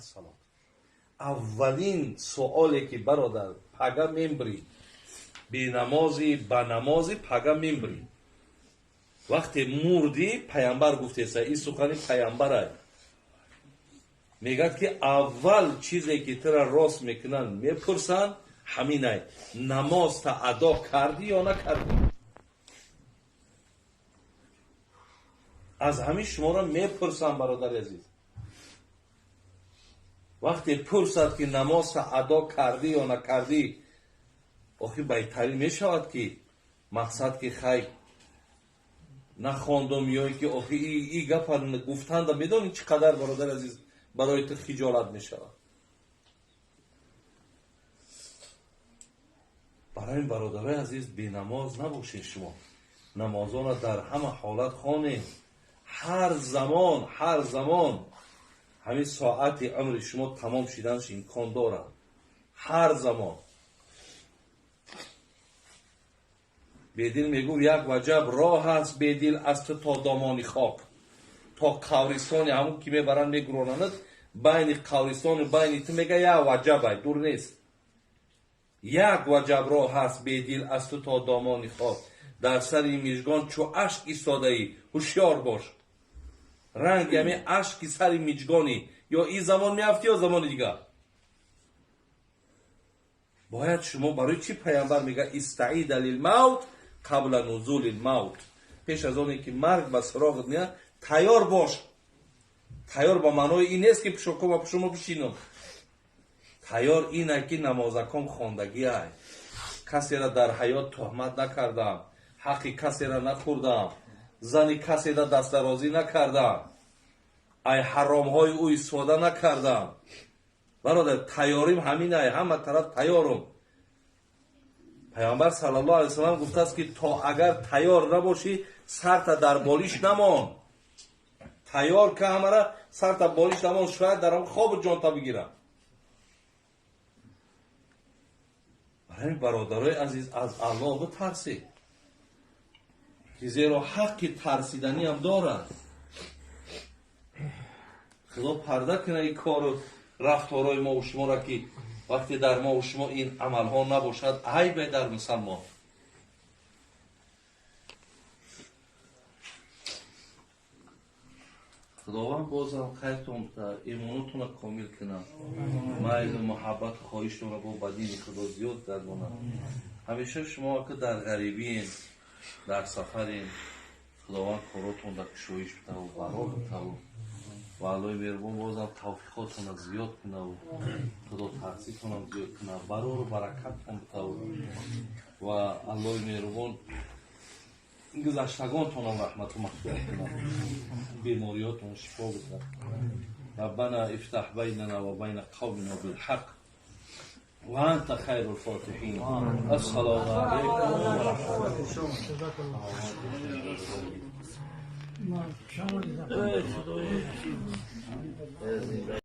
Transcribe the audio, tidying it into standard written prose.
الصلاة. Аввалин суоле ки, бародар, пага мембрӣ, бенамозӣ, ба намозӣ пага мембрӣ. Вақте мурдӣ, паямбар гуфтеса, ин сухани паямбарай, мегӯяд ки аввал чизе ки тура рост мекунанд, мепурсанд, ҳаминай: намозта адо кардӣ ё накардӣ? Аз ҳамин шуморо мепурсам, бародари азиз. Вақте пурсад ки намозта адо кардӣ ё накардӣ, охи байтарин мешавад ки мақсад ки хай нахондум ё ин ки охи и гапа гуфтанда медонӣ чӣ қадар, бародари азиз, барои ту хиҷолат мешавад. Барои ин, бародарои азиз, бенамоз набошед. Шумо намозонро дар ҳама ҳолат хонед, ҳар замон, ҳар замон. Ҳамин соати умри шумо тамом шиданаш имкон дорад ҳар замон. Бедил мегуфт: як ваҷаб роҳ аст, Бедил, аз ту то домони хок, то қабристони ҳамун ки мебаранд, мегуронанд, байни қабристону байни ту, мега, як ваҷабай, дур нест. Як ваҷаб роҳ аст, Бедил, аз ту то домони хок, дар сари мижгон чу ашк истодаӣ, ҳушёр бош. Ранги ҳамин ашки сари миҷгонӣ, ё ин замон меафтӣ, ё замони дигар. Бояд шумо, барои чӣ паямбар мега: истаида лилмавт қабла нузули лмавт? Пеш аз оне ки марг ба суроғат меяд, тайёр бош. Тайёр ба маънои ин нест ки пушокома пушумо бишинам. Тайёр ина ки намозаком хондагиай, касера дар ҳаёт туҳмат накардам, ҳаққи касера нахӯрдам, зани касера дастдарозӣ накардам, ай ҳаромҳои ӯ истифода накардам. Бародар, тайёрим ҳаминай, ҳама тараф тайёрум. Паёмбар саллаллоҳу алайҳи васаллам гуфтааст ки то агар тайёр набошӣ, сарта дар болиш намон. Тайёр ка ҳамара, сарта болиш намон, шояд дар ҳам хобу ҷонта бигирам. Барои бародарои азиз, аз Аллоҳ битарсед, ки зеро ҳаққи тарсиданиам дорад. Худо парда кунад ин кору рафторҳои мову шуморо, ки вақте дар мову шумо ин амалҳо набошад, айбе дар мусалмон. Худованд бозам хайртон буда, имонотонро комил кунад, майлу муҳаббату хоҳиштонро бо ба дини Худо зиёд гардонад. Ҳамеша шумо ки дар ғарибиен, дар сафарен, Худованд коротон дар кушоиш бутаву барор бутаву ва Аллоҳи меҳрубон бозам тавфиқотонро зиёд кунаву худотарситонам зиёд кунад, барору баракаттон бутаву ва Аллоҳи меҳрубон гузаштагонтонам раҳмату мағфират кунад, бемориётон шифо бикунад. ربنا افتح بيننا وبين قومنا بالحق وأنت خير الفاتحين. السلام عليكم ورحمة الله.